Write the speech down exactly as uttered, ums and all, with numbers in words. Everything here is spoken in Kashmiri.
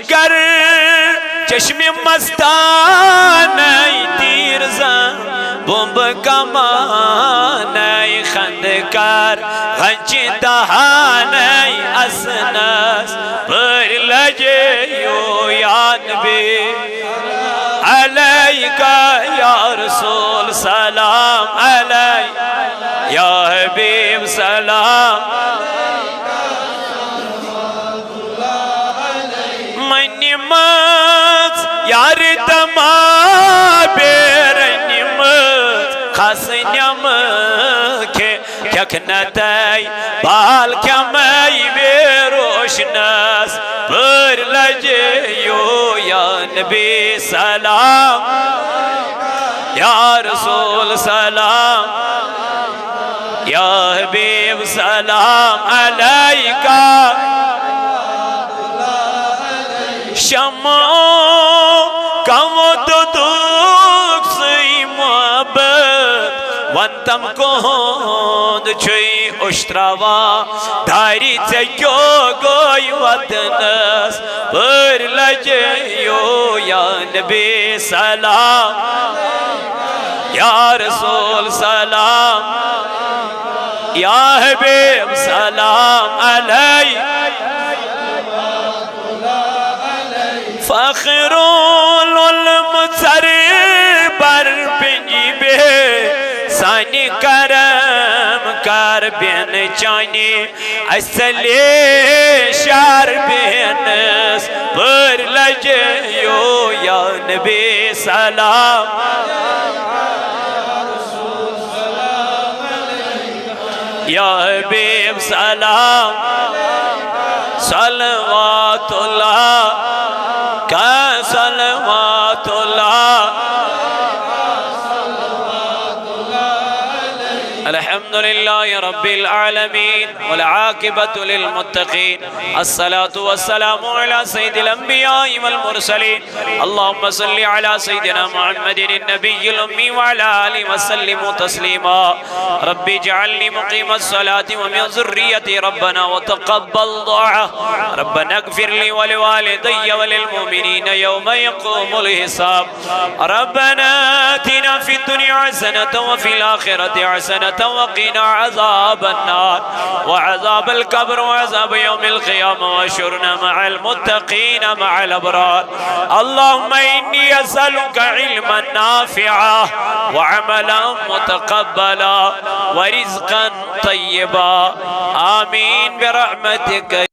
گر چشمِ مستانَے، تیٖر زن بمبہٕ کمانَے، خندقہٕ غنچہِ دہانَے، اسنس پٲرۍ لگے یو یا نبی۔ علیک یا رسول سلام، علیک یا حبیب سلام۔ منِمٕژ یارِ دما بے رنِمٕژ، خاص نعمہٕ کھے کھٮ۪کھ نہ تَے بال کھٮ۪مَے بے روشنس، پٲرۍ لجے یو یا نبی سلام، یا رسول سلام، یا حبیب سلام علیکہ۔ شمعو کمو دودوک سُے محبت، ون تم کُہُنٛد چھُے اوٚش تراوان داری، ژےٚ کیٛو گوٚے وطنس، پٲرۍ لجے یو یا نبی سلام، یا رسول سلام، یا حبیب سلام علیک۔ فخر العلم ژر بر بنی بے، سانہِ کرم کر بین چانی، اسلے شار بینس، پٲرۍ لجے یو یا نبی سلام۔ یا حبیب سلام، صلوات اللہ کا، صلوات اللہ۔ الحمد للہ رب العالمین والعاقبۃ للمتقین، الصلاۃ والسلام علی سید الانبیاء والمرسلین، اللهم صل على سيدنا محمد النبي الأمي وعلى آله وسلم تسليما۔ رب اجعلني مقيم الصلاة ومن ذريتي، ربنا وتقبل دعاء، ربنا اغفر لي ولوالدي وللمؤمنين يوم يقوم الحساب۔ ربنا آتنا في الدنيا حسنة وفي الآخرة حسنة وقنا عذاب النار وعذاب القبر وعذاب يوم القيامة، واحشرنا مع المتقين مع الأبرار۔ اللهم إني أسألك علما نافعا وعملا متقبلا ورزقا طيبا۔ آمين برحمتك۔